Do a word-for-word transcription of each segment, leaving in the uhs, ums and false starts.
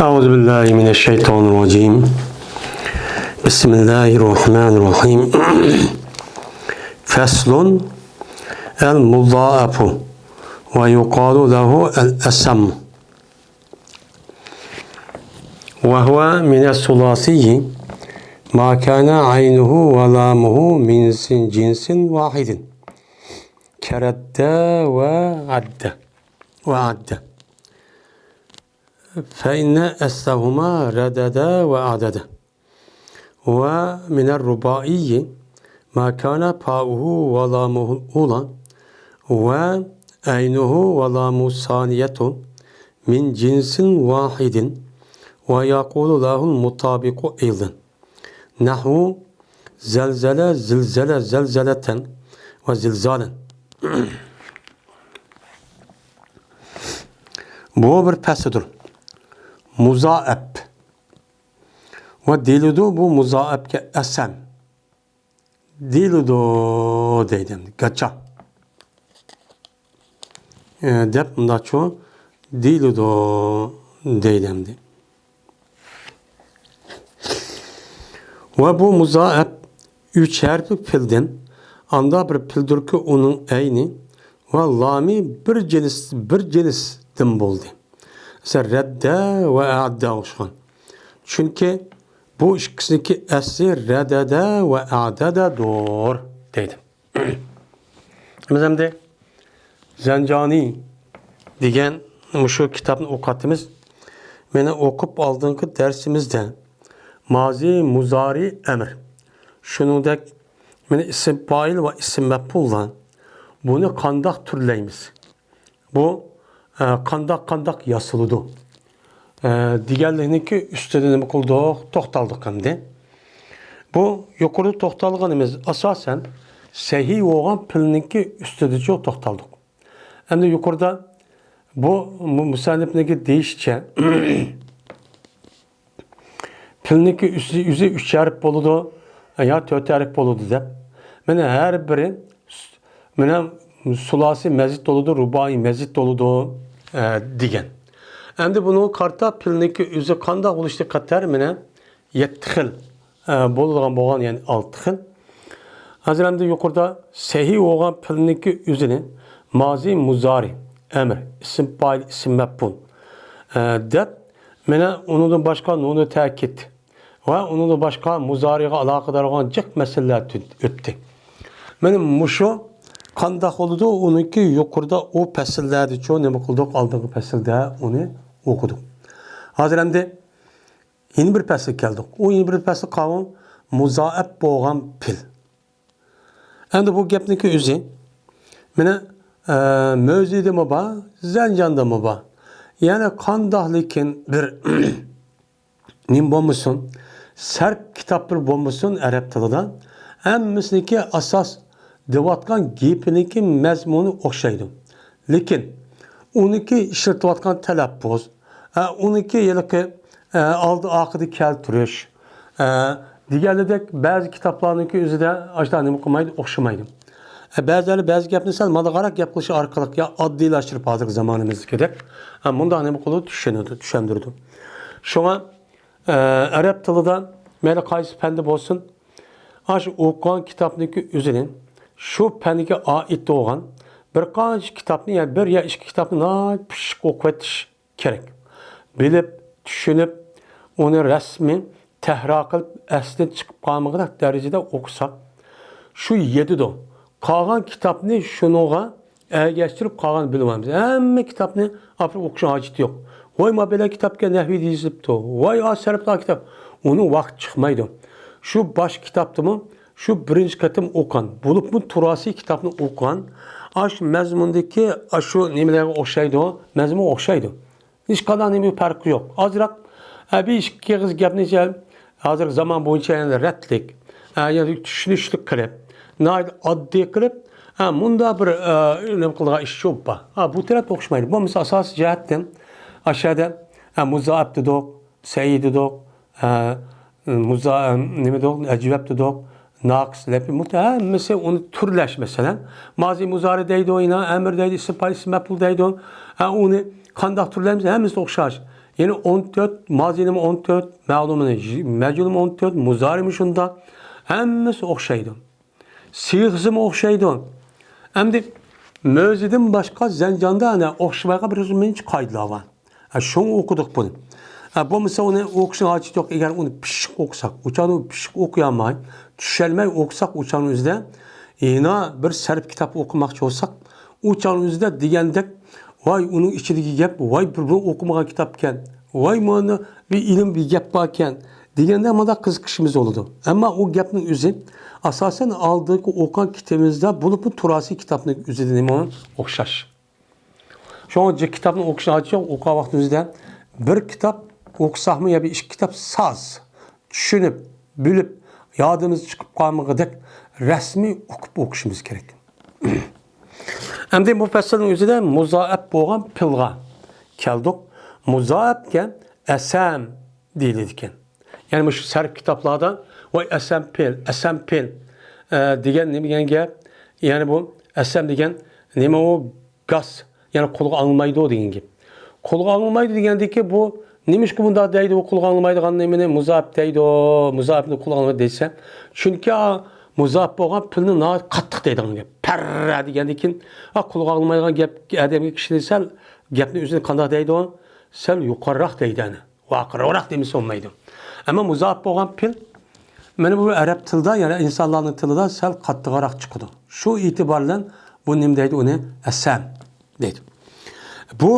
أعوذ بالله من الشيطان الرجيم. بسم الله الرحمن الرحيم. فصل المضاعف ويقال له الأصم، وهو من الثلاثي ما كان عينه ولامه من جنس واحد كرد وعد وعد. فإن أصلهما ردد وأعدد. ومن الرباعي ما كان فاؤه ولامه الأولى وعينه ولامه الثانية من جنس واحد ويقال له المطابق أيضا. نحو زلزلة، زلزلة، زلزلة وزلزالا. بۇ بىر پەسلىدۇر. مۇزائەپ. ۋە دېيىلىدۇ بۇ مۇزائەپكە ئەسەم. دېيىلىدۇ دەيدۇ ئەمدى. گاچا. ئە، دەپ مۇنداقچۇ دېيىلىدۇ دەيدۇ ئەمدى. ۋە بۇ مۇزائەپ ئۈچ ھەرپلىك پېئىلدىن، ئاندا بىر پېئىلدۇركى ئۇنىڭ ئەينى ۋە لامى بىر جىنس، بىر جىنستىن بولدى. مەسىلەن، رەددە ۋە ئەددە ئوخشىغان. چۈنكى بۇ ئىككىسىنىڭكى ئەسلى رەدەدە ۋە ئەدەدەدۇر دەيدۇ. بىز ئەمدى زەنجانى دېگەن مۇشۇ كىتابنى ئوقۇۋاتىمىز. مانا ئوقۇپ ئالدىنقى دەرسىمىزدە مازى، مۇزارى، ئەمر، شۇنىڭدەك مانا ئىسىم پائىل ۋە ئىسىم مەپئۇللار، بۇنى قانداق تۈرلەيمىز؟ بۇ، ئە، قانداق، قانداق ياسىلىدۇ؟ ئە، دېگەنلىكنىڭكى ئۈستىدە نېمە قىلدۇق؟ توختالدۇق ئەمدى. بۇ يۇقىرىدا توختالغىنىمىز ئاساسەن سەھىي بولغان پېئىلنىڭكى ئۈستىدىچۇ توختالدۇق. ئەمدى يۇقىرىدا بۇ مۇ-، مۇسەننىپنىڭكى دېيىشىچە، پېئىلنىڭكى ئۆزى، ئۆزى ئۈچ ھەرپ بولىدۇ، يا تۆت ھەرپ بولىدۇ دەپ. مانا ھەر بىرى س-، مانا سۇلاسىي مەزىد بولىدۇ، رۇبائىي مەزىد بولىدۇ، ئە، دېگەن. ئەمدى بۇنىڭغا قارىتا پېئىلنىڭكى ئۆزى قانداق بولۇشىدىن قەتئىي مانا يەتتە خىل، ئە، بولىدىغان بولغان، يەنى ئالتە خىل. ھازىر ئەمدى يۇقىرىدا سەھىي بولغان پېئىلنىڭكى ئۆزىنى مازى، مۇزارى، ئەمر، ئىسىم پائىل، ئىسىم مەپئۇل، ئە، دەپ، مانا ئۇنىڭدىن باشقا نۇنۇ تەكىد ۋە ئۇنىڭدىن باشقا مۇزارىغا ئالاقىدار بولغان جىق مەسىلىلەر تۈ-، ئۆتتى. مانا مۇشۇ قانداق بولىدۇ؟ ئۇنىڭكى يۇقىرىدا ئۇ پەسىللەردىچۇ نېمە قىلدۇق؟ ئالدىنقى پەسىلدە ئۇنى ئوقۇدۇق. ھازىر ئەمدى يەنە بىر پەسىلگە كەلدۇق. ئۇ يەنە بىر پەسىل قاۋۇل مۇزائەپ بولغان پېئىل. ئەمدى بۇ گەپنىڭكى ئۆزى، مانا، ئە، مۆزىدىمۇ بار، زەنجاندىمۇ بار. يەنى قانداق لېكىن بىر نېمە بولمىسۇن، سەرپ كىتابلىرى بولمىسۇن ئەرەب تىلىدا، ھەممىسىنىڭكى ئاساس دەۋاتقان گېپىنىڭكى مەزمۇنى ئوخشايدۇ. لېكىن ئۇنىڭكى ئىشلىتىۋاتقان تەلەپپۇز، ئە، ئۇنىڭكى ھېلىقى، ئە، ئالدى ئارقىدا كەلتۈرۈش، ئە، دېگەنلىدەك بەزى كىتابلارنىڭكى ئۆزىدە ئاشۇنداق نېمە قىلمايدۇ، ئوخشىمايدۇ. ئە، بەزىلەر بەزى گەپنى سەل مانداقراق گەپ قىلىش ئارقىلىق يا ئاددىيلاشتۇرۇپ ھازىرقى زامانىمىزدىكىدەك، ئە، مۇنداق نېمە قىلىدۇ، چۈشىنىدۇ، چۈشەندۈرىدۇ. شۇڭا، ئە، ئەرەب تىلىدا مەيلى قايسى پەندە بولسۇن، ئاشۇ ئوقۇغان كىتابنىڭكى ئۆزىنى شۇ پەنگە ئائىت بولغان بىر قانچە كىتابنى، يەنى بىر يا ئىككى كىتابنى ناھايىتى پىششىق ئوقۇۋېتىش كېرەك. بىلىپ، چۈشىنىپ، ئۇنى رەسمىي تەھرىر قىلىپ، ئەستىن چىقىپ قالمىغۇدەك دەرىجىدە ئوقۇساق، شۇ يېتىدۇ. قالغان كىتابنى شۇنىڭغا ئەگەشتۈرۈپ قالغان بىلىۋالىمىز. ھەممە كىتابنى ئاپىرىپ ئوقۇشنىڭ ھاجىتى يوق. ۋاي، ماۋۇ بىلەن كىتابكەن نەھۋىدە يېزىلىپتۇ. ۋاي، ئا سەرپلا كىتاب. ئۇنىڭ ۋاقتى چىقمايدۇ. شۇ باش كىتابتىمۇ شۇ بىرىنچى قېتىم ئوقۇغان، بولۇپمۇ تۇراسى كىتابنى ئوقۇغان، ئاشۇ مەزمۇندىكى ئاشۇ نېمىلەرگە ئوخشايدۇ، مەزمۇن ئوخشايدۇ. ھېچقانداق نېمە پەرقى يوق. ئازراق، ئە، بىر ئىككى ئېغىز گەپنى ھازىرقى زامان بويىچە يەنە رەتلىك، ئە، يەنە چۈشىنىشلىك قىلىپ، ناھايىتى ئاددىي قىلىپ، ئە، مۇنداق بىر، ئە، نېمە قىلىدىغان ئىش شۇ بار. ئە، بۇ تەرەپتە ئوخشىمايدۇ. بولمىسا ئاساسىي جەھەتتىن ئاشۇ يەردە، ئە، مۇزائەپ دېدۇق، سەھىي دېدۇق، ئە، مۇزا-، نېمە دېدۇق، ئەجۋەب دېدۇق، ناقىس لەپى مۇت-، ھەممىسى ئۇنى تۈرلەش مەسىلەن. مازى مۇزارى دەيدۇ، يەنە ئەمر دەيدۇ، ئىسىم پائىل، ئىسىم مەپئۇل دەيدۇ. ھە، ئۇنى قانداق تۈرلەيمىز؟ ھەممىسى ئوخشاش. يەنى ئون تۆت، مازىنىمۇ ئون تۆت، مەلۇمىنى، مەجھۇلمۇ ئون تۆت، مۇزارىمۇ شۇنداق. ھەممىسى ئوخشايدۇ. سىيغىسىمۇ ئوخشايدۇ. ئەمدى مۆزىدىن باشقا زەنجاندا ئەنە ئوخشىمايدىغان بىر نەچچە قائىدىلەر بار. ھە، شۇڭا ئوقۇدۇق بۇنى. ھە، بولمىسا ئۇنى ئوقۇشنىڭ ھاجىتى يوق. ئەگەر ئۇنى پىششىق ئوقۇساق، ئۇچانۇ پىششىق ئوقۇيالماي، چۈشەنمەي ئوقۇساق ئۇچانۇ ئۆزىدە، يەنە بىر سەرپ كىتاب ئوقۇماقچى بولساق، ئۇچانۇ ئۆزىدە دېگەندەك، ۋاي، ئۇنىڭ ئىچىدىكى گەپ، ۋاي، بىر بۇ ئوقۇمىغان كىتابكەن، ۋاي، مانا بىر ئىلىم، بىر گەپ باركەن دېگەندە مۇنداق قىزىقىشىمىز بولىدۇ. ئەمما ئۇ گەپنىڭ ئۆزى ئاساسەن ئالدىنقى ئوقۇغان كىتابىمىزدا بولۇپمۇ تۇراسى كىتابنىڭ ئۆزىدە نېمە ئوخشاش. شۇڭا جىق كىتابنى ئوقۇشنىڭ ھاجىتى يوق. ئوقۇغان ۋاقتىمىزدا بىر كىتاب ئوقۇساقمۇ يا بىر ئىككى كىتاب ساز، چۈشىنىپ، بىلىپ، يادىمىز چىقىپ قالمىغۇدەك رەسمىي ئۇقۇپ ئوقۇشىمىز كېرەك. ئەمدى بۇ پەسىلنىڭ ئۆزىدە مۇزائەپ بولغان پىلغا كەلدۇق. مۇزائەپكە ئەسەم دېيىلىدىكەن. يەنى مۇشۇ سەرپ كىتابلاردا، ۋاي، ئەسەم پىل، ئەسەم پىل، ئە، دېگەن نېمە دېگەن گەپ؟ يەنى بۇ ئەسەم دېگەن نېمە ئۇ؟ گاس، يەنى قولغا ئالمايدۇ دېگەن گەپ. قولغا ئالمايدۇ دېگەندىكى بۇ نېمىشقا بۇنداق دەيدۇ، قولغا ئالمايدىغان نېمىنى مۇزائەپ دەيدۇ، مۇزائەپنى قولغا ئالمايدۇ دېسە، چۈنكى، ئا، مۇزائەپ بولغان پىلنى ناھايىتى قاتتىق دەيدىغان گەپ. پەررە دېگەندىن كېيىن، ئا، قولغا ئالمايدىغان گەپ، ئادەمگە، كىشىنى سەل، گەپنى ئۆزىنى قانداق دەيدۇ؟ سەل يۇقىرىراق دەيدۇ ئەنە. ۋارقىراۋراق دېمىسە بولمايدۇ. ئەمما مۇزائەپ بولغان پىل، مانا بۇ ئەرەب تىلىدا، يەنى ئىنسانلارنىڭ تىلىدا سەل قاتتىقراق چىقىدۇ. شۇ ئېتىبار بىلەن بۇ نېمە دەيدۇ؟ ئۇنى ئەسەم دەيدۇ. بۇ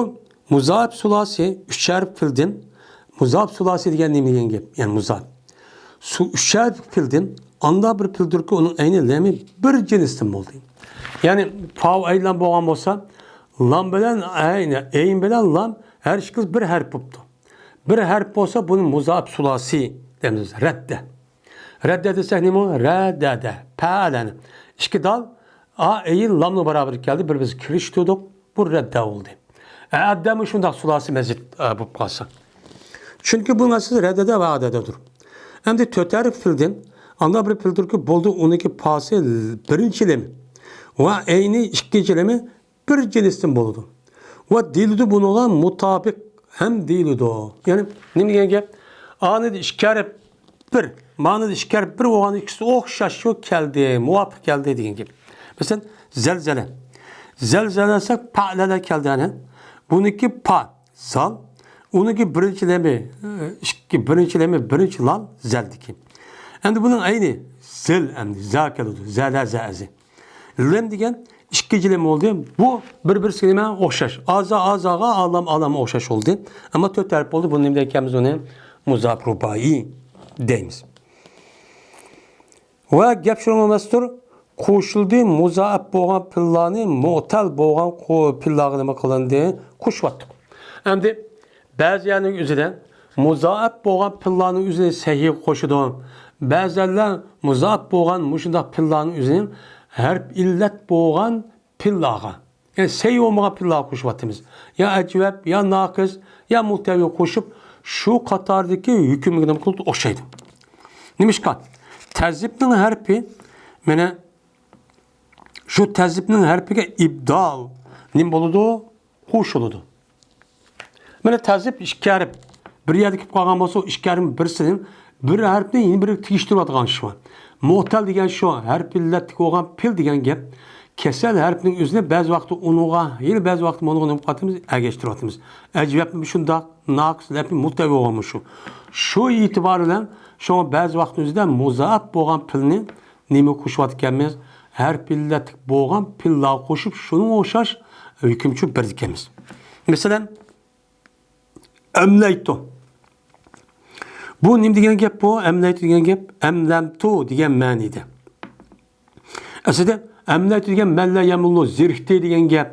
مۇزائەپ سۇلاسى ئۈچ ھەرپ پىلدىن، مۇزائەپ سۇلاسى دېگەن نېمە دېگەن گەپ؟ يەنى مۇزائەپ. سۇ ئۈچ ھەرپ پىلدىن ئاندا بىر پىلدۇركى، ئۇنىڭ ئەينى لامى بىر جىنستىن بولدى. يەنى پاۋ ئەيلان بولغان بولسا، لام بىلەن ئەين، ئەين بىلەن لام ھەر ئىككىسى بىر ھەرپ بوپتۇ. بىر ھەرپ بولسا، بۇنى مۇزائەپ سۇلاسى دەيمىز. رەددە. رەددە دېسەك نېمە ئۇ؟ رەدەدە. پەئەلەنى. ئىككى دال، ئا، ئەين، لامنىڭ باراۋىرىگە كەلدى. بىر-بىرىگە كىرىشتۈردۇق. بۇ رەددە بولدى. ئەددەمۇ شۇنداق سۇلاسى مەزىد، ئە، بولۇپ قالسا. چۈنكى بۇنىڭ ئەسلى رەدەدە ۋە ئەدەدەدۇر. ئەمدى تۆت ھەرپ پىلدىن، ئاندا بىر پىلدۇركى بولدى، ئۇنىڭكى پاسى بىرىنچى لامى ۋە ئەينى ئىككىنچى لامى بىر جىنستىن بولىدۇ. ۋە دېيىلىدۇ بۇنىڭغا مۇتابىق ھەم دېيىلىدۇ. يەنى نېمە دېگەن گەپ؟ ئانىدا ئىككى ھەرپ بىر، مانىدا ئىككى ھەرپ بىر بولغان ئىككىسى ئوخشاش شۇ كەلدى، مۇۋاپىق كەلدى دېگەن گەپ. مەسىلەن، زەلزەلە. زەلزەلە دېسەك، پەئلەلە كەلدى ئەنە. بۇنىڭكى پا، زال. ئۇنىڭكى بىرىنچى لامى، ئىككى، بىرىنچى لامى، بىرىنچى لال، زەلدىكى. ئەمدى بۇنىڭ ئەينى زىل ئەمدى، زا كېلىدۇ. زەلە، زەزى. لام دېگەن ئىككى جىلىم بولدى. بۇ بىر-بىرسىگە نېمە ئوخشاش؟ ئازا ئازاغا، ئالام ئالامغا ئوخشاش بولدى. ئەمما تۆت ھەرپ بولدى. بۇنى نېمە دەيمىز ئۇنى؟ مۇزائەپ رۇبائىي دەيمىز. ۋە گەپ شۇنىڭ ئەمەستۇر، قوشۇلدى مۇزائەپ بولغان پىللانى مۇئتەل بولغان قو-، پىللاغا نېمە قىلىندى؟ قوشۇۋاتتۇق. ئەمدى بەزى يەرنىڭ ئۆزىدە مۇزائەپ بولغان پىللانىڭ ئۆزىنى سەھىھە قوشىدۇ. بەزەنلەر مۇزائەپ بولغان مۇشۇنداق پىللانىڭ ئۆزىنى ھەرپ ئىللەت بولغان پىللاغا، يەنى سەھىھ بولمىغان پىللاغا قوشۇۋاتىمىز. يا ئەجۋەپ، يا ناقىس، يا مۇلتەۋى قوشۇپ، شۇ قاتاردىكى ھۆكۈمگە نېمە قىلىدۇ؟ ئوخشايدۇ. نېمىشقا؟ تەزىپنىڭ ھەرپى، مانا شۇ تەزىپنىڭ ھەرپىگە ئىبدال نېمە بولىدۇ؟ قوشۇلىدۇ. مانا تەزىپ ئىككى ھەرپ بىر يەردە كېلىپ قالغان بولسا، ئىككى ھەرپنىڭ بىرسىنى بىر ھەرپنى يەنە بىرىگە تېگىشتۈرۈۋاتىدىغان ئىش بار. مۇئتەل دېگەن شۇ، ھەرپ ئىللەتلىك بولغان پىل دېگەن گەپ. كېسەل ھەرپنىڭ ئۆزىنى بەزى ۋاقىتتا ئۇنىڭغا، يەنە بەزى ۋاقىتتا مۇنىڭغا نېمە قىلىۋاتىمىز؟ ئەگەشتۈرۈۋاتىمىز. ئەجۋەپمۇ شۇنداق، ناقىس لەپنى مۇلتەۋى بولغانمۇ شۇ. شۇ ئېتىبار بىلەن شۇڭا بەزى ۋاقىتنىڭ ئۆزىدە مۇزائەپ بولغان پىلنى نېمە قوشۇۋاتىدىكەنمىز؟ ھەرپ ئىللەتلىك بولغان پىللارغا قوشۇپ، شۇنىڭغا ئوخشاش ھۆكۈم چۈشۈرۈپ بېرىدىكەنمىز. مەسىلەن، ئەملەيتۇ. بۇ نېمە دېگەن گەپ بۇ؟ ئەملەيتۇ دېگەن گەپ، ئەملەمتۇ دېگەن مەنىدە. ئەسلىدە، ئەملەيتۇ دېگەن مەللە يەمۇللۇ، زېرىكتى دېگەن گەپ.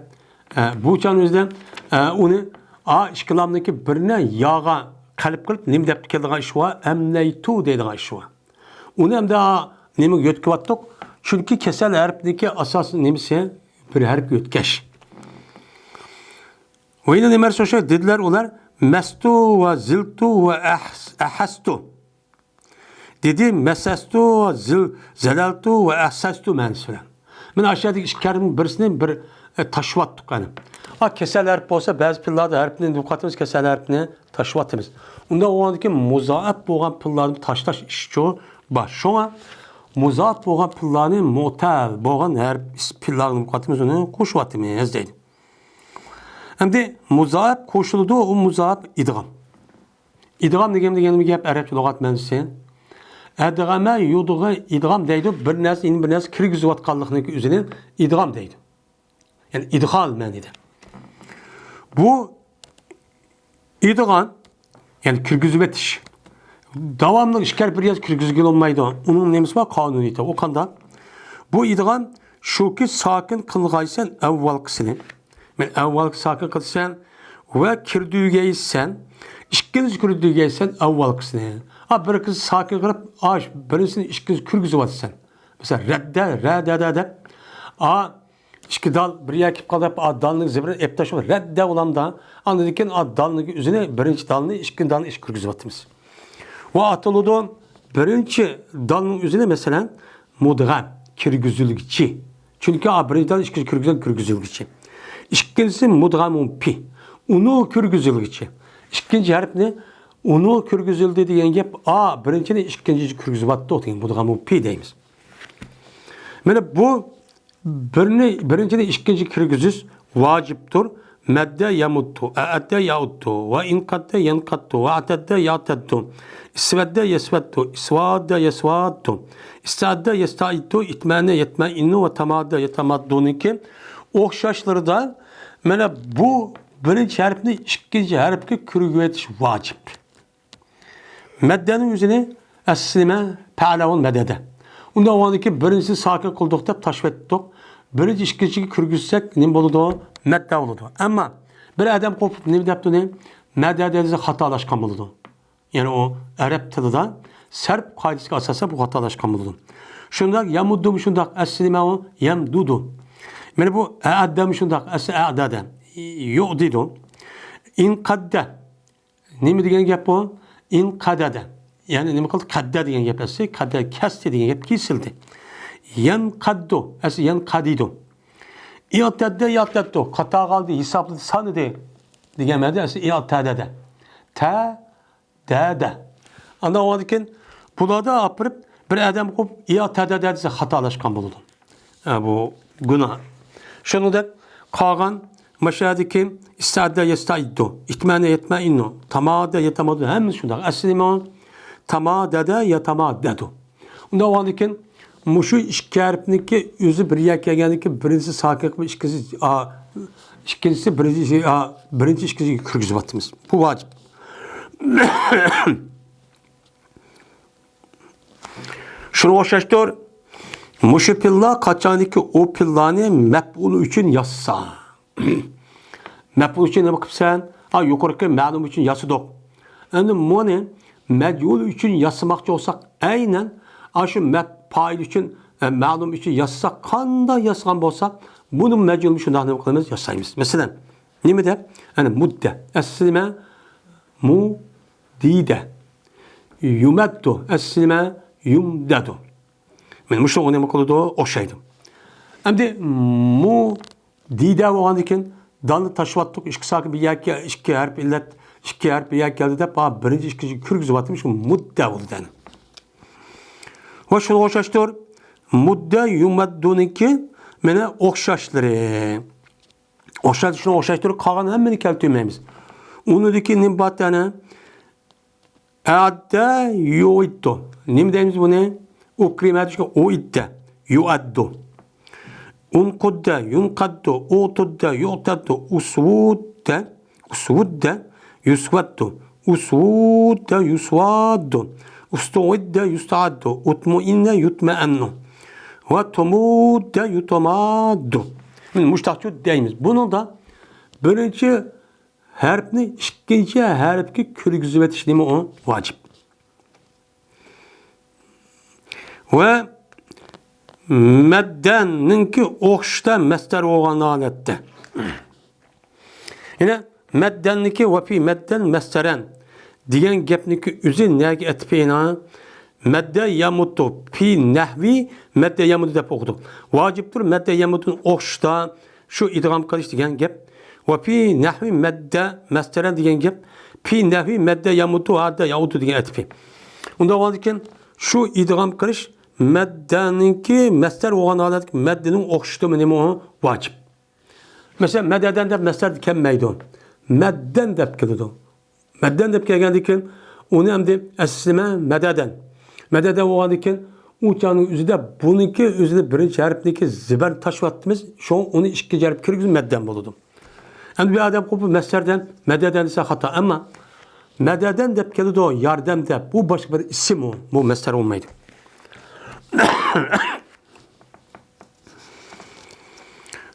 ئە، بۇ چاغنىڭ ئۆزىدە، ئە، ئۇنى ئا ئىككى لامنىڭكى بىرىنى ياغا قەلب قىلىپ نېمە دەپ كېلىدىغان ئىش بار؟ ئەملەيتۇ دەيدىغان ئىش بار. ئۇنى ئەمدى، ئا، نېمىگە يۆتكىۋاتتۇق؟ چۈنكى كېسەل ھەرپنىڭكى ئاساسىي نېمىسى؟ بىر ھەرپ يۆتكەش. ۋە يەنە نېمە سۆزلەر دېدىلەر ئۇلار؟ مەستۇ ۋە زىلتۇ ۋە ئەھس-، ئەھەستۇ. دېدى، مەسەستۇ، زىل-، زەلەلتۇ ۋە ئەھسەستۇ مەنىسى بىلەن. مانا ئاشۇ يەردىكى ئىككى ھەرپنىڭ بىرسىنى بىر، ئە، تاشلىۋاتتۇق ئەنە. ھا، كېسەل ھەرپ بولسا، بەزى پىللاردا ھەرپنى نېمە قىلىۋاتىمىز؟ كېسەل ھەرپنى تاشلىۋاتىمىز. ئۇنداق بولغاندىكىن مۇزائەپ بولغان پىللارنى تاشلاش ئىشچۇ بار. شۇڭا مۇزائەپ بولغان پىللارنى مۇتەل بولغان ھەرپ پىللارغا نېمە قىلىۋاتىمىز؟ ئۇنى قوشۇۋاتىمىز دەيدۇ. ئەمدى مۇزائەپ قوشۇلىدۇ، ئۇ مۇزائەپ ئىدغام. ئىدغام دېگەن، دېگەن گەپ ئەرەبچە لۇغەت مەنىسى. ئەدغەمە يۇدغى ئىدغام دەيدۇ، بىر نەرسە، يەنە بىر نەرسە كىرگۈزۈۋاتقانلىقنىڭ ئۆزىنى ئىدغام دەيدۇ. يەنى ئىدخال مەنىدە. بۇ ئىدغام، يەنى كىرگۈزۈۋېتىش. داۋاملىق ئىككى ھەرپ بىر يەرگە كىرگۈزگىلى بولمايدۇ. ئۇنىڭ نېمىسى بار؟ قانۇنىيىتى. ئۇ قانداق؟ بۇ ئىدغام شۇكى، ساكىن قىلغايسەن ئەۋۋالقىسىنى. مەن ئەۋۋالقى ساكىن قىلىسەن ۋە كىردۈگەيسەن، ئىككىنچى كىردۈگەيسەن ئەۋۋالقىسىنى. ھا، بىر قىز ساكىن قىلىپ، ئاش بىرىنچىسىنى ئىككىنچى كىرگۈزۈۋاتىسەن. مەسىلەن، رەددە، رەدەدە دەپ. ئا، ئىككى دال بىر يەرگە كېلىپ قالدى دەپ، ئا، دالنىڭ زېبىرىنى ئېلىپ تاشلاپ، رەددە بولامدا. ئاندىن كېيىن ئا، دالنىڭ ئۆزىنى، بىرىنچى دالنى، ئىككىنچى دالنى ئىش كىرگۈزۈۋاتىمىز. ۋە ئاتىلىدۇ، بىرىنچى دالنىڭ ئۆزىنى، مەسىلەن، مۇدغەم، كىرگۈزۈلگۈچى. چۈنكى ئا، بىرىنچى دال ئىككىنچى كىرگۈزۈلگەن، كىرگۈزۈلگۈچى. ئىككىنچىسى مۇدغەمۇن پى، ئۇنىڭ كىرگۈزۈلگۈچى. ئىككىنچى ھەرپنى ئۇنىڭ كىرگۈزۈلدى دېگەن گەپ، ئا، بىرىنچىنى ئىككىنچى كىرگۈزۈۋاتتۇق دېگەن مۇدغەمۇن پى دەيمىز. مانا بۇ بىرنى، بىرىنچىنى ئىككىنچى كىرگۈزۈش ۋاجىپتۇر. مەددە يەمۇددۇ، ئەئەددە يەئۇددۇ، ۋە ئىنقەددە يەنقەددۇ، ۋە ئەتەددە يەئتەددۇ، ئىسۋەددە يەسۋەددۇ، ئىسۋاددە يەسۋاددۇ، ئىستەئەددە يەستەئىددۇ، ئىتمەئەننە يەتمەئىننۇ ۋە تاماددە يەتاماددۇنىڭكى ئوخشاشلىرىدا مانا بۇ بىرىنچى ھەرپنى ئىككىنچى ھەرپكە كىرگۈزۈۋېتىش ۋاجىپ. مەددەنىڭ ئۆزىنى ئەسلىمە پەئەلەۋۇل مەدەدە. ئۇنداق بولغاندىكىن بىرىنچىسىنى ساكىن قىلدۇق دەپ تاشلىۋەتتۇق. بىرىنچى ئىككىنچىگە كىرگۈزسەك نېمە بولىدۇ؟ مەددە بولىدۇ. ئەمما بىر ئادەم قوپۇپ نېمە دەپتۇ ئۇنى؟ مەدەدە دېسە خاتالاشقان بولىدۇ. يەنى ئۇ ئەرەب تىلىدا سەرپ قائىدىسىگە ئاساسەن بۇ خاتالاشقان بولىدۇ. شۇنداق يەمۇددۇمۇ شۇنداق، ئەسلى نېمە ئۇ؟ يەمدۇدۇ. مانا بۇ ئەئەددەمۇ شۇنداق، ئەسلى ئەئدەدە. يۇئدىدۇ. ئىنقەددە. نېمە دېگەن گەپ بۇ؟ ئىنقەدەدە. يەنى نېمە قىلدى؟ قەددە دېگەن گەپ ئەسلى. قەددە كەستى دېگەن گەپ كېسىلدى. يەنقەددۇ. ئەسلى يەنقەدىدۇ. ئىئتەددە يەئتەددۇ. خاتا قالدى، ھېسابلىدى، سانىدى دېگەن مەنىدە ئەسلى ئىئتەدەدە. تە، دەدە. ئاندىن ئۇنىڭدىن كېيىن بۇلاردا ئاپىرىپ بىر ئادەم قويۇپ ئىئتەدەدە دېسە خاتالاشقان بولىدۇ. ئە، بۇ گۇناھ. شۇنىڭدەك قالغان ماشۇ يەردىكى ئىستەئەددە يەستەئىددۇ، ئىتمەئەننە يەتمەئىننۇ، تاماددە يەتاماددۇ، ھەممىسى شۇنداق. ئەسلى نېمە ئۇ؟ تامادەدە يەتاماددەدۇ. ئۇنداق بولغاندىن كېيىن مۇشۇ ئىككى ھەرپنىڭكى ئۆزى بىر يەرگە كەلگەندىن كېيىن بىرىنچىسى ساكىن قىلىپ ئىككىنچىسى، ئا، ئىككىنچىسى بىرىنچى، ئا، بىرىنچى ئىككىنچىگە كىرگۈزۈۋاتىمىز. بۇ ۋاجىپ. شۇنىڭغا ئوخشاشتۇر. مۇشۇ پىللا قاچانكى ئۇ پىللانى مەپئۇل ئۈچۈن يازسا. مەپئۇل ئۈچۈن نېمە قىپسەن؟ ھا، يۇقىرىقى مەلۇم ئۈچۈن ياسىدۇق. ئەمدى مۇنى مەجھۇل ئۈچۈن ياسىماقچى بولساق، ئەينەن ئاشۇ مەپ-، پائىل ئۈچۈن، ئە، مەلۇم ئۈچۈن ياسىساق، قانداق ياسىغان بولساق، بۇنى مەجھۇل شۇنداق نېمە قىلىمىز؟ ياسايمىز. مەسىلەن، نېمە دەپ؟ يەنى مۇددە. ئەسلىمە مۇدىدە. يۇمەددۇ. ئەسلىمە يۇمدەدۇ. مانا مۇشۇنىڭغا نېمە قىلىدۇ؟ ئوخشايدۇ. ئەمدى مۇدىدە بولغاندىن كېيىن دالنى تاشلىۋەتتۇق. ئىككى ساكىن بىر يەرگە، ئىككى ھەرپ ئىللەت، ئىككى ھەرپ بىر يەرگە كەلدى دەپ، ھا، بىرىنچى، ئىككىنچىگە كىرگۈزۈۋاتىمىز، شۇ مۇددە بولدى يەنە. ۋە شۇنىڭغا ئوخشاشتۇر. مۇددە يۇمەددۇنىڭكى مانا ئوخشاشلىرى. ئوخشاش، شۇنىڭغا ئوخشاشتۇر. قالغان ھەممىنى كەلتۈرمەيمىز. ئۇنىڭدىن كېيىن نېمە بار يەنە؟ ئەئەددە يۇئىددۇ. نېمە دەيمىز بۇنى؟ ئۇكرىمە دېيىشكە ئۇئىددە، يۇئەددۇ. ئۇنقۇددە، يۇنقەددۇ، ئۇتۇددە، يۇتەددۇ، ئۇسۋۇددە، ئۇسۋۇددە، يۇسۋەددۇ، ئۇسۋۇددە، يۇسۋاددۇ، ئۇستۇئىددە، يۇستەئەددۇ، ئۇتمۇئىننە، يۇتمەئەننۇ ۋە تۇمۇددە، يۇتۇماددۇ. مانا مۇشتاقچۇ دەيمىز. بۇنىڭدا بىرىنچى ھەرپنى ئىككىنچى ھەرپكە كىرگۈزۈۋېتىش نېمە ئۇ؟ ۋاجىپ. ۋە مەددەننىڭكى ئوخشىشتا مەسدەر بولغان ھالەتتە. يەنە مەددەننىكى ۋە فى مەددەن مەسدەرەن دېگەن گەپنىڭكى ئۆزى نەگە ئەتىپىنا؟ مەددە يەمۇددۇ، فى نەھۋى مەددە يەمۇددۇ دەپ ئوقۇدۇق. ۋاجىپتۇر مەددە يەمۇددۇنى ئوخشىتا شۇ ئىدغام قىلىش دېگەن گەپ. ۋە فى نەھۋى مەددە مەسدەرەن دېگەن گەپ، فى نەھۋى مەددە يەمۇددۇ ھەددە يەئۇددۇ دېگەن ئەتىپى. ئۇنداق بولغاندىكىن، شۇ ئىدغام قىلىش مەددەنىڭكى مەسدەر بولغان ھالەتتىكى مەددىنىڭ ئوخشىشىدىمۇ نېمە ئۇ؟ ۋاجىپ. مەسىلەن، مەدەدەن دەپ مەسدەر كەلمەيدۇ. مەددەن دەپ كېلىدۇ. مەددەن دەپ كەلگەندىن كېيىن، ئۇنى ئەمدى ئەسلىمە مەدەدەن. مەدەدەن بولغاندىن كېيىن، ئۇ چاغنىڭ ئۆزىدە بۇنىڭكى ئۆزىنى بىرىنچى ھەرپنىڭكى زىبەرنى تاشلاۋاتىمىز، شۇڭا ئۇنى ئىككىنچى ھەرپ كىرگۈزۈپ مەددەن بولىدۇ. ئەمدى بۇ ئادەم قوپۇپ مەسدەردىن مەدەدەن دېسە خاتا. ئەمما مەدەدەن دەپ كېلىدۇ، ياردەم دەپ. بۇ باشقا بىر ئىسىم ئۇ. بۇ مەسدەر بولمايدۇ.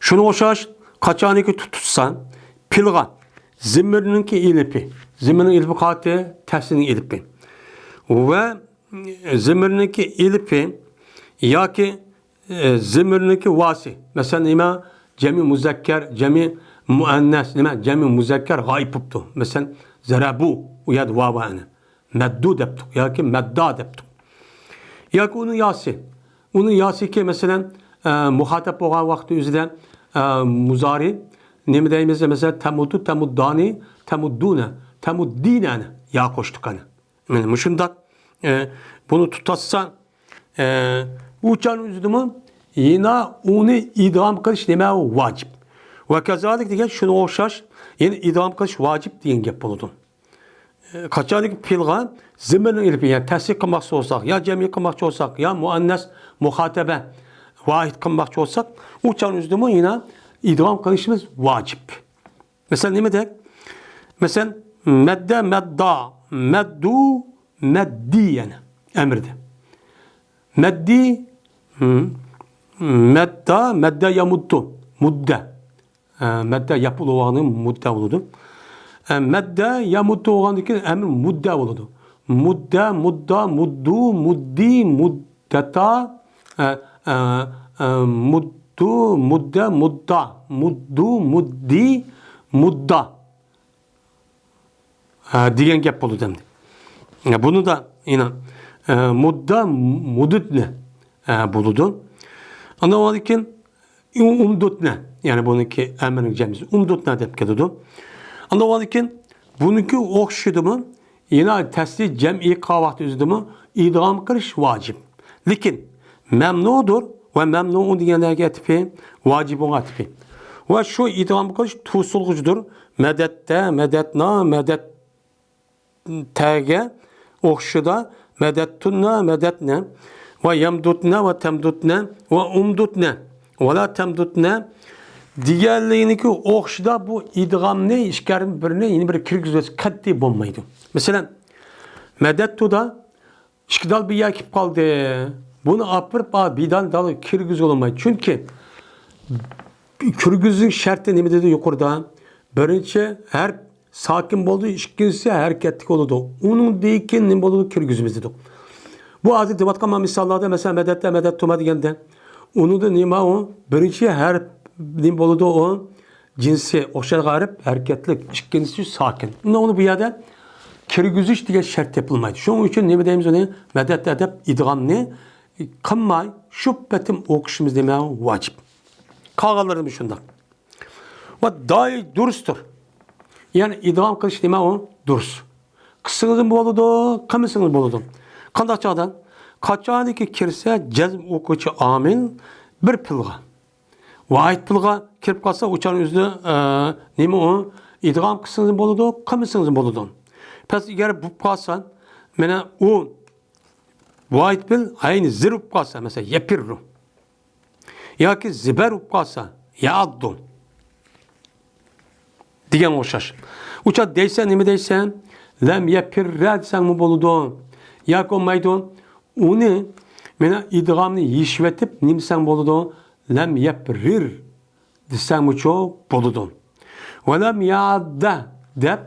شۇنىڭغا ئوخشاش، قاچانكى تۇتۇشسا، پىلغا زىمىرنىڭكى ئېلىپى، زىمىرنىڭ ئېلىپى قاتى، تەسنىڭ ئېلىپى ۋە زىمىرنىڭكى ئېلىپى ياكى، ئە، زىمىرنىڭكى ۋاسى. مەسىلەن، نېمە؟ جەمئى مۇزەككەر، جەمئى مۇئەننەس، نېمە؟ جەمئى مۇزەككەر غايىب بوپتۇ. مەسىلەن، زەرەبۇ، ئۇ يەردە ۋاۋ ئەنە. مەددۇ دەپتۇق ياكى مەددا دەپتۇق. ياكى ئۇنىڭ ياسى. ئۇنىڭ ياسىكى، مەسىلەن، ئە، مۇخاتەب بولغان ۋاقىتتا ئۆزىدە، ئە، مۇزارى. نېمە دەيمىز؟ مەسىلەن، تەمۇددۇ، تەمۇددانى، تەمۇددۇنە، تەمۇددىنەنى يا قوشتۇق ئەنە. مانا مۇشۇنداق، ئە، بۇنى تۇتاتسا، ئە، ئۇ چاغنىڭ ئۆزىدىمۇ يەنە ئۇنى ئىدغام قىلىش نېمە؟ ۋاجىپ. ۋە كازالىك دېگەن شۇنىڭغا ئوخشاش، يەنە ئىدغام قىلىش ۋاجىپ دېگەن گەپ بولىدۇ. قاچانكى پېئىلغا زىمىرنىڭ ئېلىپى، يەنى تەسنىيە قىلماقچى بولساق، يا جەمئىي قىلماقچى بولساق، يا مۇئەننەس مۇخاتەبە ۋاھىد قىلماقچى بولساق، ئۇ چاغنىڭ ئۆزىدىمۇ يەنە ئىدغام قىلىشىمىز ۋاجىپ. مەسىلەن، نېمىدەك؟ مەسىلەن، مەددە، مەددا، مەددۇ، مەددى، يەنى ئەمىردە. مەددى، ھم، مەددا، مەددە يەمۇددۇ، مۇددە. ئە، مەددە يەپئۇلۇ بولغاندىن كېيىن مۇددە بولىدۇ. ئە، مەددە يەمۇددۇ بولغاندىن كېيىن ئەمىر مۇددە بولىدۇ. مۇددە، مۇددا، مۇددۇ، مۇددى، مۇددەتا. ئە، ئە، ئە، مۇددۇ، مۇددە، مۇددا. مۇددۇ، مۇددى، مۇددا. ئە، دېگەن گەپ بولىدۇ ئەمدى. ئە، بۇنى دا يەنە، ئە، مۇددا، مۇددنى، ئە، بولىدۇ. ئاندىن كېيىن ئۇمدۇتنە، يەنى بۇنىڭكى ئەمرىنىڭ جەمئىسى ئۇمدۇتنە دەپ كېلىدۇ. ئاندىن كېيىن بۇنىڭكى ئوخشىشىدىمۇ يەنە تەسنىيە جەمئىي قىلغان ۋاقتى ئۆزىدىمۇ ئىدغام قىلىش ۋاجىپ. لېكىن مەمنۇدۇر ۋە مەمنۇئۇن دېگەنلەرگە ئەتىپى، ۋاجىبۇنغا ئەتىپى. ۋە شۇ ئىدغام قىلىش توسۇلغۇچىدۇر. مەدەتتە، مەدەتنا، مەدەت تەگە ئوخشىدا مەدەتتۇننا، مەدەتنە ۋە يەمدۇتنە ۋە تەمدۇتنە ۋە ئۇمدۇتنە ۋە لا تەمدۇتنە دېگەنلىكىنىڭكى ئوخشىدا بۇ ئىدغامنى ئىچكەرىدىن بىرنى يەنە بىر كىرگۈزۈش قەتئىي بولمايدۇ. مەسىلەن، مەدەتتۇدا ئىككى دال بىيا كېلىپ قالدى. بۇنى ئاپىرىپ، ئا، بىدان دال كىرگۈزگىلى بولمايدۇ. چۈنكى كىرگۈزۈش شەرتى نېمە دېدى يۇقىرىدا؟ بىرىنچى ھەرپ ساكىن بولىدۇ، ئىككىنچىسى ھەرىكەتلىك بولىدۇ. ئۇنىڭدىن كېيىن نېمە بولىدۇ؟ كىرگۈزىمىز دېدۇق. بۇ ھازىر دەۋاتقان مانا مىساللاردا، مەسىلەن، مەدەتتە، مەدەتتۇما دېگەندە، ئۇنىڭدا نېمە ئۇ؟ بىرىنچى ھەرپ نېمە بولىدۇ ئۇ؟ جىنسى ئوخشايدىغان ھەرپ ھەرىكەتلىك، ئىككىنچىسى ساكىن. ئۇنىڭدا بۇ يەردە كىرگۈزۈش دېگەن شەرت تېپىلمايدۇ. شۇنىڭ ئۈچۈن نېمە دەيمىز ئۇنى؟ مەدەتتە دەپ ئىدغامنى قىلماي، شۇ پېتىم ئوقۇشىمىز نېمە؟ ۋاجىپ. قالغانلىرىمۇ شۇنداق. ۋە داي دۇرۇستۇر. يەنى ئىدغام قىلىش نېمە ئۇ؟ دۇرۇس. قىلسىڭىزمۇ بولىدۇ، قىلمىسىڭىز بولىدۇ. قانداق چاغدا؟ قاچانكى كىرسە جەزم ئوقۇغۇچى ئامىل بىر پىلغا، ۋاھىد پىلغا كىرىپ قالسا، ئۇ چاغنىڭ ئۆزىدە، ئە، نېمە ئۇ؟ ئىدغام قىلسىڭىزمۇ بولىدۇ، قىلمىسىڭىزمۇ بولىدۇ. پەس ئەگەر بولۇپ قالسا، مانا ئۇ ۋاھىد پىل ئەينى زىر بولۇپ قالسا، مەسىلەن، يەپىررۇ. ياكى زىبەر بولۇپ قالسا، يەئەددۇ دېگەنگە ئوخشاش. ئۇ چاغ دەيسەن، نېمە دەيسەن؟ لەم يەپىررە دېسەڭمۇ بولىدۇ. ياكى بولمايدۇ. ئۇنى، مانا ئىدغامنى يېشىۋېتىپ نېمە دېسەڭ بولىدۇ؟ لەم يەپرىر دېسەڭمۇچۇ بولىدۇ. ۋەلەم يەئەددە دەپ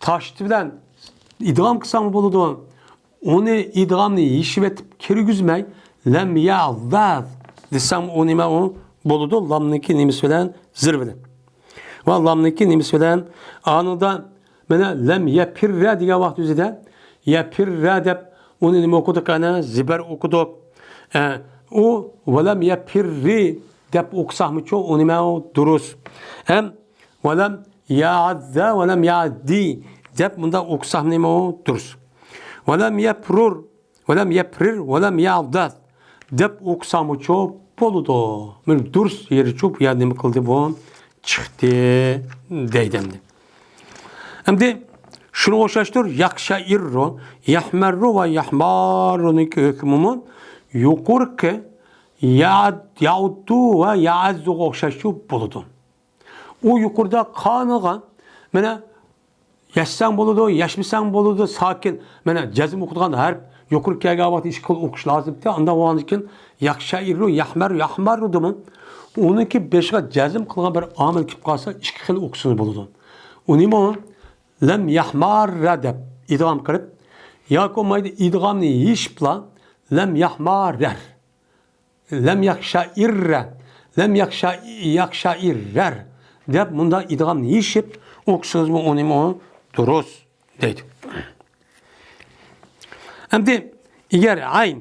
تاشتى بىلەن ئىدغام قىلساڭمۇ بولىدۇ. ئۇنى ئىدغامنى يېشىۋېتىپ كىرگۈزمەي، لەم يەئەددە دېسەڭ ئۇ نېمە ئۇ؟ بولىدۇ، لامنىڭكى نېمىسى بىلەن؟ زىر بىلەن. ۋە لامنىڭكى نېمىسى بىلەن؟ ئانىڭدا مانا لەم يەپىررە دېگەن ۋاقىت ئۆزىدە يەپىررە دەپ ئۇنى نېمە ئوقۇدۇق ئەنە؟ زىبەر ئوقۇدۇق. ئە، ئۇ ۋەلەم يەپىررى دەپ ئوقۇساقمۇچۇ ئۇ نېمە ئۇ؟ دۇرۇس. ھەم ۋەلەم يەئەززە، ۋەلەم يەئەززى دەپ مۇنداق ئوقۇساق نېمە ئۇ؟ دۇرۇس. ۋەلەم يەپرۇر، ۋەلەم يەپرىر، ۋەلەم يەئدەز دەپ ئوقۇساڭمۇچۇ بولىدۇ. مانا دۇرۇس يېرىچۇ بۇ يەردە نېمە قىلدى بۇ؟ چىقتى دەيدۇ ئەمدى. ئەمدى شۇنىڭغا ئوخشاشتۇر، ياخشەئىررۇ، يەھمەررۇ ۋە يەھماررۇنىڭكى ھۆكمىمۇ يۇقىرىقى يە-، يەئۇددۇ ۋە يەئەززۇغا ئوخشاشچۇ بولىدۇ. ئۇ يۇقىرىدا قانىغا، مانا، يەشسەڭ بولىدۇ، يەشمىسەڭ بولىدۇ، ساكىن. مانا، جەزم ئوقۇيدىغان ھەرپ يۇقىرى كەلگەن ۋاقىتتا ئىككى خىل ئوقۇش لازىمكەن. ئانداق بولغاندىن كېيىن، ياخشەئىررۇ، يەھمەر، يەھماررۇدىمۇ ئۇنىڭكى بېشىغا جەزم قىلغان بىر ئامىل كېلىپ قالسا، ئىككى خىل ئوقۇسىڭىز بولىدۇ. ئۇ نېمە ئۇ؟ لەم يەھماررە دەپ ئىدغام قىلىپ، ياكى بولمايدۇ ئىدغامنى يېشىپلا، لەم يەھمارەر. لەم يەخشەئىررە، لەم يەخشە-، يەخشەئىررەر دەپ مۇنداق ئىدغامنى يېشىپ ئوقۇسىڭىزمۇ ئۇنىمۇ دۇرۇس دەيدۇ. ئەمدى ئەگەر ئەين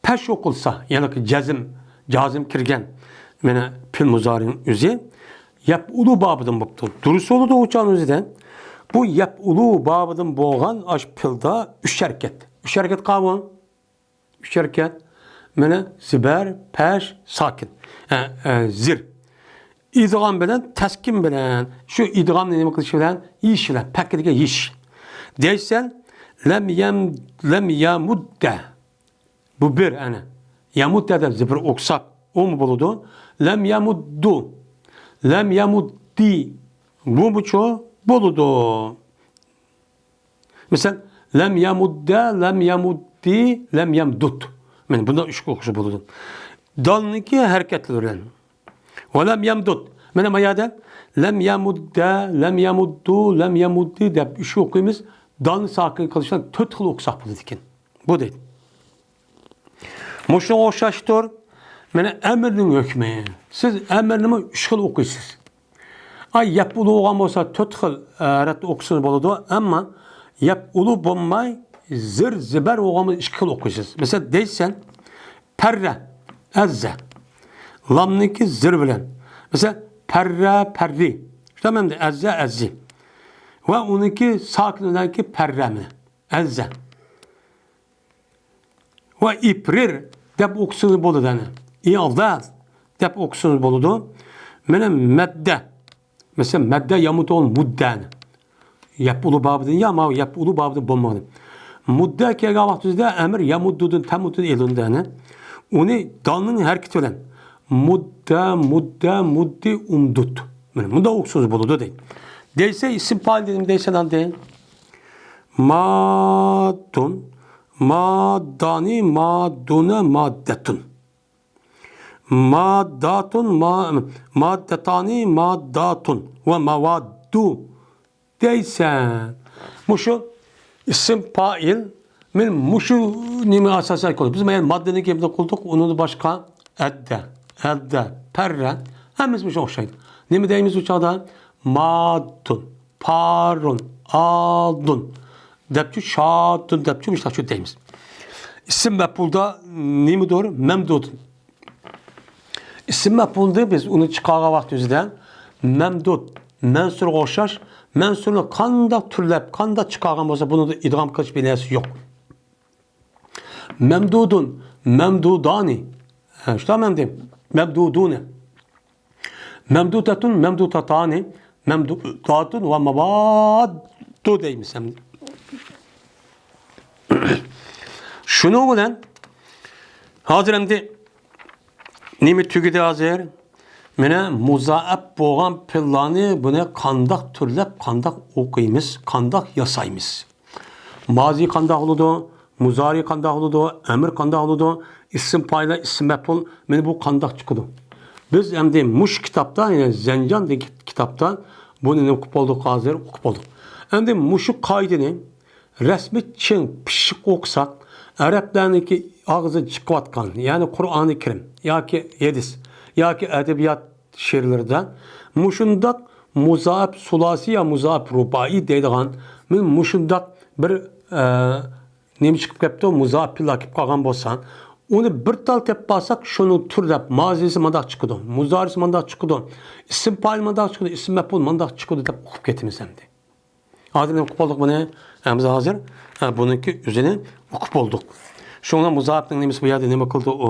پەش ئوقۇلسا، يەنى جەزم، جازىم كىرگەن مانا پېئىل مۇزارىنىڭ ئۆزى يەپئۇلۇ بابىدىن بوپتۇ. دۇرۇس بولىدۇ ئۇ چاغنىڭ ئۆزىدە. بۇ يەپئۇلۇ بابىدىن بولغان ئاشۇ پېئىلدا ئۈچ ھەرىكەت. ئۈچ ھەرىكەت قاۋۇ. ئۈچ ھەرىكەت. مانا زىبەر، پەش، ساكىن. ئە، ئە، زىر. ئىدغام بىلەن، تەسكىن بىلەن. شۇ ئىدغامنى نېمە قىلىش بىلەن؟ يېيىش بىلەن. پەككىدىگە يېيىش. دەيسەن، لەم يەم-، لەم يەمۇددە. بۇ بىر، ئەنە. يەمۇددە دەپ زىبىر ئوقۇساق، ئۇمۇ بولىدۇ. لەم يەمۇددۇ. لەم يەمۇددى. بۇمۇچۇ بولىدۇ. مىسال، لەم يەمۇددە، لەم يەمۇددى، لەم يەمدۇد. مانا بۇنداق ئۈچ ئوقۇشى بولىدۇ. دالنىڭكى ھەرىكەتلىرى بىلەن. ۋە لەم يەمدۇد. مانا ما يەردە لەم يەمۇددە، لەم يەمۇددۇ، لەم يەمۇددى دەپ ئۈچ ئوقۇيمىز. دالنى ساكىن قىلىش بىلەن تۆت خىل ئوقۇساق بولىدىكەن. بۇ دەيدۇ. مۇشۇنىڭغا ئوخشاشتۇر. مانا ئەمىرنىڭ ھۆكمى. سىز ئەمىرنىمۇ ئۈچ خىل ئوقۇيسىز. ئاي، يەپئۇلۇ بولغان بولسا تۆت خىل، ئە، ھالەتتە ئوقۇسىڭىز بولىدۇ. ئەمما يەپئۇلۇ بولماي، زىر، زىبەر بولغان بولسا ئىككى خىل ئوقۇيسىز. مىسال، دەيسەن، پەررە، ئەززە. لامنىڭكى زىر بىلەن. مىسال، پەررە، پەررى. شۇنداقمۇ ئەمدى؟ ئەززە، ئەززى. ۋە ئۇنىڭكى ساكىن بىلەنكى پەررەمۇ. ئەززە. ۋە ئىپرىر دەپ ئوقۇسىڭىز بولىدۇ، ئەنە. ئىئداد دەپ ئوقۇسىڭىز بولىدۇ. مانا مەددە. مەسىلەن، مەددە يەمۇددۇ مۇددەنى. يەپئۇلۇ بابىدىن يا، ماۋۇ يەپئۇلۇ بابىدىن بولمىغان. مۇددە كەلگەن ۋاقتىمىزدا ئەمىر يەمۇددۇدىن تەمۇددىن ئېلىندى، ئەنە. ئۇنى دالنىڭ ھەرىكىتى بىلەن. مۇددە، مۇددە، مۇددى، ئۇمدۇد. مانا مۇنداق ئوقۇسىڭىز بولىدۇ دەيدۇ. دەيسە، ئىسىم پائىل دېدىم دەيسە، ئاندىن. ماددۇن، ماددانى، ماددۇنە، ماددەتۇن. مادداتۇن، ما-، ماددەتانى، مادداتۇن ۋە مەۋاددۇ دەيسەن. مۇشۇ ئىسىم پائىل، مانا مۇشۇ نېمە ئاساسەن قىلدۇق. بىز مانا ماددىنى گەپنى قىلدۇق، ئۇنىڭدىن باشقا ئەددە، ئەددە، پەررە، ھەممىسى مۇشۇغا ئوخشايدۇ. نېمە دەيمىز ئۇ چاغدا؟ ماددۇن، پاررۇن، ئاددۇن دەپچۇ، شاددۇن دەپچۇ، مۇشۇنداقچۇ دەيمىز. ئىسىم مەپئۇلدا نېمىدۇر؟ مەمدۇد. ئىسىم مەپئۇلنى بىز ئۇنى چىقارغان ۋاقتىمىزدا مەمدۇد، مەنسۇرغا ئوخشاش، مەنسۇرنى قانداق تۈرلەپ، قانداق چىقارغان بولسا، بۇنى ئىدغام قىلىش بىر نەرسە يوق. مەمدۇدۇن، مەمدۇدانى. ھە، شۇنداق مەمدى. مەمدۇدۇنى. مەمدۇدەتۇن، مەمدۇداتانى، مەمدۇداتۇن ۋە مەۋاددۇ دەيمىز ئەمدى. شۇنىڭ بىلەن ھازىر ئەمدى نېمە تۈگىدى ھازىر؟ مانا مۇزائەپ بولغان پېئىللارنى بۇنى قانداق تۈرلەپ، قانداق ئوقۇيمىز، قانداق ياسايمىز؟ مازى قانداق بولىدۇ؟ مۇزارى قانداق بولىدۇ؟ ئەمىر قانداق بولىدۇ؟ ئىسىم پائىللار، ئىسىم مەپئۇل، مانا بۇ قانداق چىقىدۇ؟ بىز ئەمدى مۇشۇ كىتابتا، يەنى زەنجان دېگەن كىتابتا بۇنى نېمە قىلىپ بولدۇق؟ ھازىر ئوقۇپ بولدۇق. ئەمدى مۇشۇ قائىدىنى رەسمىي چىڭ، پىششىق ئوقۇساق، ئەرەبلەرنىڭكى ئاغزىدىن چىقىۋاتقان، يەنى قۇرئانى كەرىم ياكى ھەدىس ياكى ئەدەبىيات شېئىرلىرىدا مۇشۇنداق مۇزائەپ سۇلاسىي يا مۇزائەپ رۇبائىي دەيدىغان مۇشۇنداق بىر، ئە، نېمە چىقىپ كەپتۇ، مۇزائەپ پېئىللار كېلىپ قالغان بولسا، ئۇنى بىر تال تېپىپ بارساق، شۇنىڭ تۈرلەپ، مازىسى مانداق چىقىدۇ، مۇزارىسى مانداق چىقىدۇ، ئىسىم پائىل مانداق چىقىدۇ، ئىسىم مەپئۇل مانداق چىقىدۇ دەپ ئۇقۇپ كېتىمىز ئەمدى. ھازىر نېمە ئۇقۇپ بولدۇق بۇنى؟ ھە، بىز ھازىر، ھە، بۇنىڭكى ئۆزىنى ئۇقۇپ بولدۇق. شۇڭا مۇزارىپنىڭ نېمىسى بۇ يەردە نېمە قىلدى ئۇ؟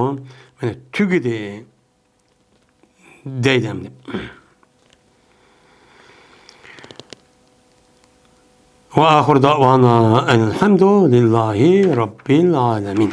مانا تۈگىدى دەيدۇ ئەمدى. ۋە ئاخىر دەۋانا ئەنىل ھەمدۇ لىللاھى رەببىل ئالەمىن.